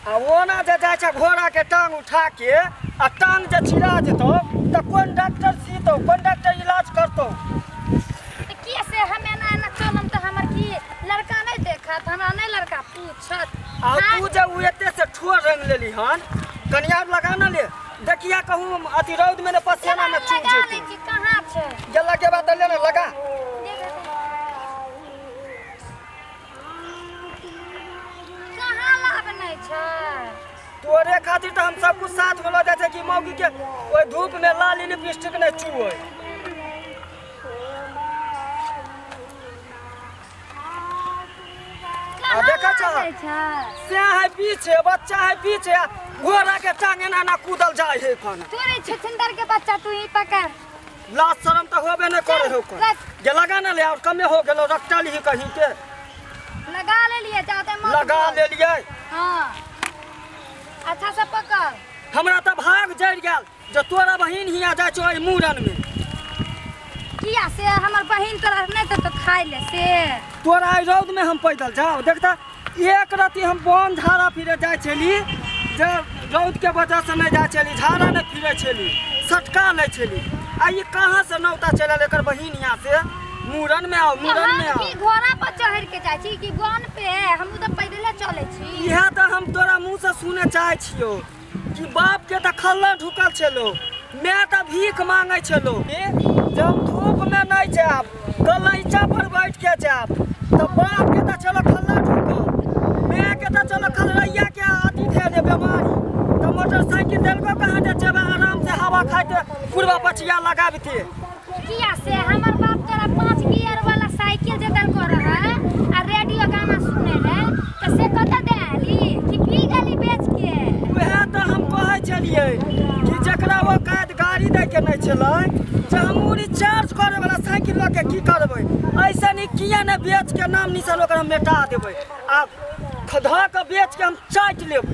आ ओना जे जाइ छै घोड़ा के टांग उठा के आ टांग जे छिड़ा जेतौ त कोन डॉक्टर सीतौ, कोन डॉक्टर इलाज करतौ? त किया से हम एना एना चलम त हमर की लड़का नहीं देखत, हमरा नहीं लड़का पूछत। आ तू जे उ एते से ठोर रंग लेली हन, कनिया लगा ना ले, देखिया कहूं अथी रौद में ने पसेना में चुभ जेतौ। कहां छै गेला के बाद ले ना लगा। कहां लाभ नहीं छै तोरे खातिर त हम सब कुछ साथ में ल जाय छै कि मौगी के ओइ धूप में लाली लिपस्टिक नहीं चुए। आ देखा छ से है पीछे बच्चा है पीछे, घोड़ा के टांग एना ना कूदल जाय है कोन। तोरे छछंदर के बच्चा तू ही पकड़। लाज शरम त होबे नहीं करे हो कोन। जे लगा ना ले और कमे हो गेलो, रखटा ली कहीं के लगा ले लिए जाते मत लगा ले लिए। हां अच्छा से पकड़। हमरा त भाग जड़ गेल जे तोरा बहिन हिया जाय छौ एहि मूड़न में। किया से हमर बहिन तोरा नहीं तो खाइ ले से तोरा एहि रौद में हम पैदल जाओ। देखता एक राति हम बन झाड़ा फिरे जाय छली, जे रौद के वजह से नहीं जाय छली, झाड़ा नहीं फिरे छली, सटका लै छली। आ ई कहाँ से नौता चलल एकर बहिन यहाँ से मूड़न में आओ, मूड़न में आओ। की घोड़ा पर चढ़ के जाय छी कि बन पे? हम त पैदले चलै छी। इहा त हम तोरा मुंह से सुने चाहे छियो कि बाप के त खल्ला ढुकल छलो, मैं त भीख मांगे छलो। जब धूप में नहीं जाब गलैचा पर बैठ के जाब त बाप के त चलो खल्ला ढुकल, मैं के त चलो खलरैया के अथी थे बीमारी त मोटरसाइकिल देलको कहाँ जे जेबे आराम से हवा खाइते पूर्वा पछिया लगाबते। किया से हमर बाप तोरा 5 गियर वाला साइकिल जे देलको रहे आ रेडियो गाना सुने ले त से कत देली कि पी गेली बेच के? वएह त हम कहै छलियै कि जकरा वो काद गाड़ी दै के नहीं छलै जे हम उ रिचार्ज करे वाला साइकिल ल के की करबै, ऐसे नहीं किया ने बेच के नाम निशान ओकरा मेटा देबै आ खधा के बेच के हम चाटि लेबै।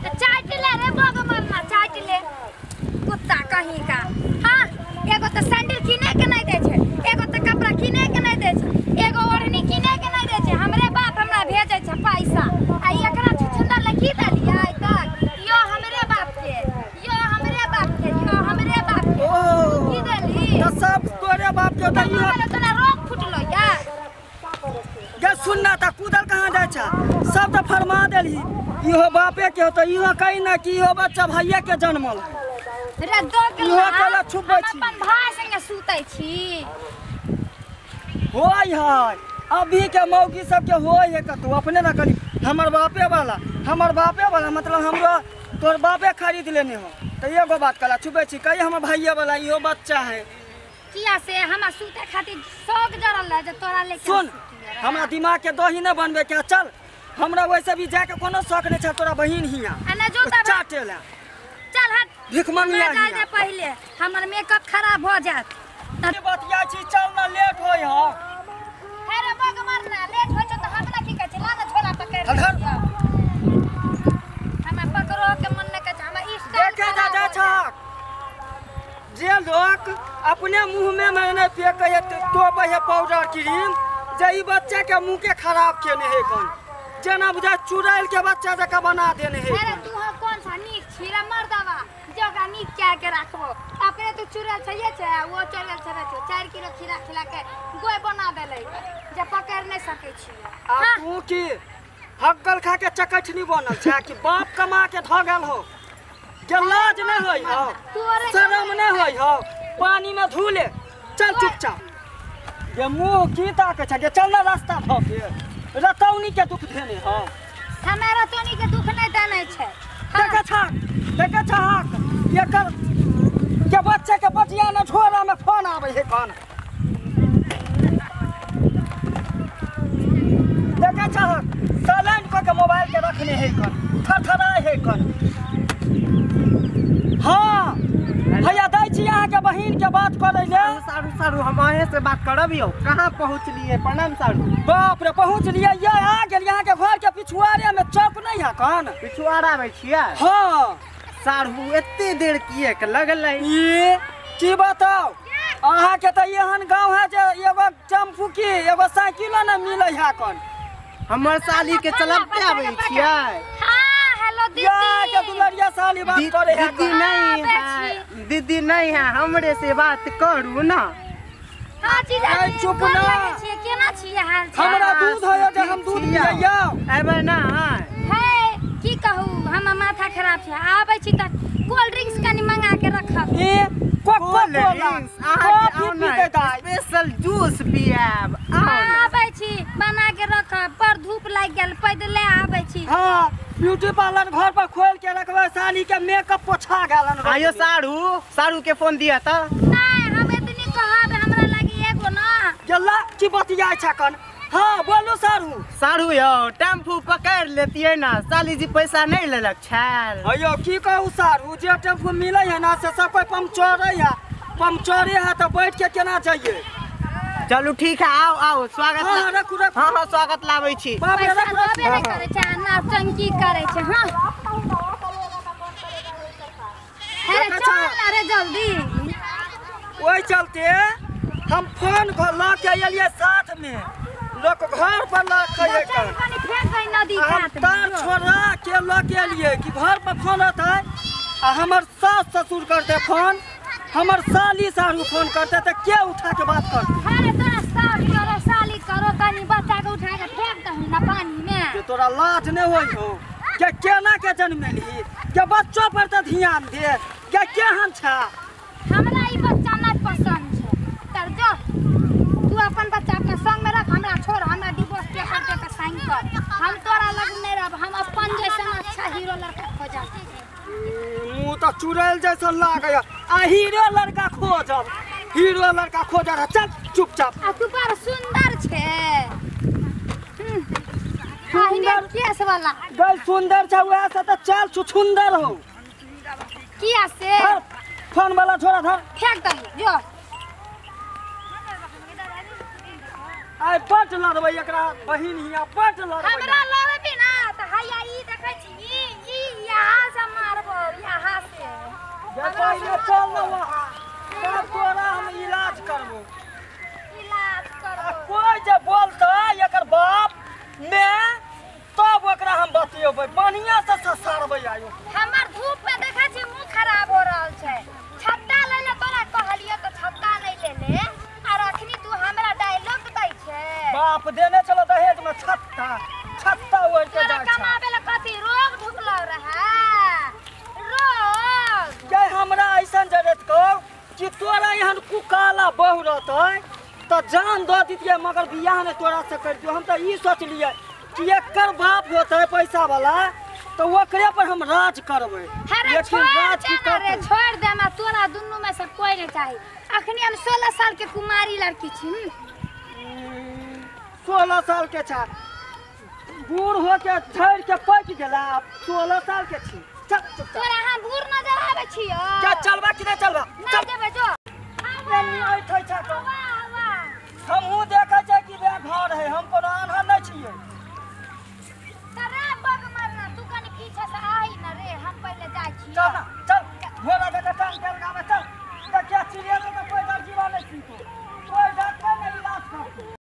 त चाटि ले रे बग मरना, चाटि ले कुत्ता कहीं का। हां एगो त सैंडल किने के नहीं दै छै, एगो त कपड़ा किने के नहीं दै छै, एगो ओढ़नी किने के नहीं दै छै। हमरे बाप हमरा भेजै छै पैसा आ एकरा छुछुंदर ले की देलियै आइ तक? यो हमरे बाप के, यो हमरे बाप के, यो हमरे बाप के की देली? त सब तोरे बाप के त इहो तोरा रोग फुटलो यार। गे सुनना त कूदल कहां जाय छै? सब त फरमा देलही इहो बापे के हो त इहो कहीं ना कि इहो बच्चा भैया के जन्मल है। रे दो के छुपै छी, अपन भाई संगे सुतै छी। होय है अभी के मौगी सब के होय है कतौ अपने ना करी। हमर बापे वाला, हमर बापे वाला मतलब हमरो तोर बापे खरीद लेने हो त एगो बात कला छुपै छी कहीं हमर भैया वाला इहो बच्चा है। किया से हमरा सुते खातिर शौक जरल है जे तोरा लेके। सुन हमरा दिमाग के दही न बनबे के, चल हमरा वैसे भी जाके कोनो शौक नहीं छै तोरा बहिन हिया आ न जोता चाटे ला। चल हट भीख मंगिया जाय दे पहिले, हमर मेकअप खराब हो जात। बतिया छी चल ना लेट होय ह। हे रे बग मरना लेट होय छ त हमरा की कहै छै? ला ना झोला पकड़ हमरा पकड़ो के मन न कहै छै, हमरा स्टाइल देखे जा जा छ जे लोग अपने मुंह में मैंने फेंके है तोपे है पाउडर क्रीम जे ई बच्चा के मुंह के खराब केने है कौन जेना बुझा चुड़ैल के बच्चा जका बना देने है। अरे तू हो कौन सा नीक छी रे मर्दवा जे ओकरा नीक कए के राखबो? अपने तो चुड़ैल छैये छै वो चुड़ैल छे 4 किलो खीरा खिला के गोय बना देलै जे पकड़ नहीं सकै छी। आ तू की हग्गल खा के चकठनी बनल छै कि बाप कमा के ध गेल हो? जे लाज नहीं होय हो, शरम नहीं होय हो, पानी में धुले चल चुपचाप। जे मुंह की ताके छै जे चल ना रास्ता भ के रतौनी के दुख देने हो। हमरा रतौनी के दुख नहीं देने छै। देखे छा देखे छा एकर के बच्चा के बचिया न झोरा में फोन आबै है कौन। देखे छा साइलेंट क के मोबाइल के रखने है कौन, थरथराय है कौन। हाँ भैया दै छी अहाँके बहिन के बात करै ले। सारू सारू हम अहें से बात करब यौ। कहाँ पहुँचलिए? प्रणाम सारू। बाप रे पहुँचलिए ये आ गेलिए अहाँके घर के पिछुआरे में चौक नहीं है कौन? पिछुआरा में छियै? हाँ सारू एते देर किए के लगलै? ई की बताउ अहाँके त एहन गाँव है जे एगो टेम्पू की एगो साइकिलो न मिलै है कौन। हमर साली के चलबते आबै छियै। हां हेलो या के दुलरिया साली बात करे है। दीदी नहीं है, दीदी नहीं है, हमरे से बात करू ना। हां जीजा जी चुप ना। छियै केना छियै हाल चाल? हमरा दूध होय जे हम दूध पियैया। एबै ना हे की कहू, हमर माथा खराब छै। आबै छी त कोल्ड ड्रिंक्स कनी मंगा के रखब। ए कोको कोला स्पेशल जूस पियाब। आबै छी बना के रखब, पर धूप लागि गेल पैदले आबै छी। हां ब्यूटी पार्लर घर पर खोल के रखबै, साली के मेकअप पोछा गेलन। आयो सारू, सारू के फोन दिया त। नहीं हम एतनी कहब, हमरा लागी एगो ना जल्ला की बतियाय छकन। हां बोलू सारू। सारू यो टेम्पू पकड़ लेतियै ना, साली जी पैसा नहीं लेलक छल। अयो की कहू सारू, जे टेम्पू मिले है ना से सब कोई पंचरे है, पंचरे है तो बैठ के केना जाइए। चलू ठीक है, आओ आओ स्वागत। हां रखू रखू। हां हां स्वागत लाबै छी। बाप रे रखू रखू नहीं करे छै, नौटंकी करे छै। हां अरे चल अरे जल्दी। ओइ चलते हम फोन ल के एलियै साथ में, लोग घर पर ल के हम तार छोड़ा के ल के एलियै कि घर पर फोन रहतै आ हमर सास ससुर करते फोन, हमर साली सारू फोन करते त के उठा के बात करते? अरे तोरा सास करो साली करो, कनी बच्चा के उठा के फेंक दही ना पानी में। के तोरा लाज नहीं होई हो के केना के जन्मेलही, के बच्चो पर त ध्यान दे, के केहन छा? हमरा ई बच्चा नहीं पसंद छै। तर जो तू अपन बच्चा अपना संग में रख, हमरा छोड़, हमरा डिवोर्स पेपर दे के साइन कर। हम तोरा लग नहीं रहब, हम अपन जैसन अच्छा हीरो लड़का खोजब। मुँह तो चुड़ैल जैसन लागैया आ हीरो लड़का खोजब, हीरो लड़का खोजब। चल चुपचाप। आ तू बड़ सुंदर छे। सुंदर केस वाला गल सुंदर छ, वएह से त चल छुछुंदर हो। किया से? फोन वाला छोड़ा धर फेंक दही जो। आइ बट लड़बै एकरा बहिन हिया, बट लड़बै। हमरा लड़बी ना त हैया ई देखै छी ई यहाँ से मारबो, यहाँ से। जे पहिले चल न वहाँ तब तोरा हम इलाज करबो, इलाज करबो। कोई जे बोलतै एकर बाप मैं तब ओकरा हम बतियेबै, बढ़िया से ससारबै। आयो हमर धूप में देखै छी मुंह खराब हो रहल छै। छत्ता ले ले तोरा कहलियो त छत्ता नहीं ले ले, और अखनी तू हमरा डायलॉग दै छै। बाप देने चलो दहेज में छत्ता, छत्ता ओढ़ के तोरा जाइ छै। कमाबे ला कथी रोग ढुकलो रहे रोग? जे हमरा ऐसन जरूरत कहो कि तोरा एहन कुकाला बहु रहतै त जान दऽ दितियै, मगर बियाह नहि तोरा से करितियौ। हम त ई सोचलियै कि एकर बाप होतै पैसा वाला तो ओकरे पर हम राज करबै। लेकिन राज की करतै? छोड़ दे हमरा, तोरा दुनू में से कोई नहीं चाही। अखनी हम 16 साल के कुमारी लड़की छी। 16 साल के छा, बूढ़ हो के झड़ के पकि गेला, 16 साल के छी। चल चुपचाप। तोरा हम बूढ़ नजर आबै छियो? क्या चलबा कि नहीं चलबा? नहीं जेबै जो। ऐठै छा तो हमहूँ देखै छै कि बे घर है, हम कोनो आन्हर नहीं छियै। तोरा बग मरना, तू कनी पीछे से आही न रे, हम पहिले जाइ छियो। चल ना।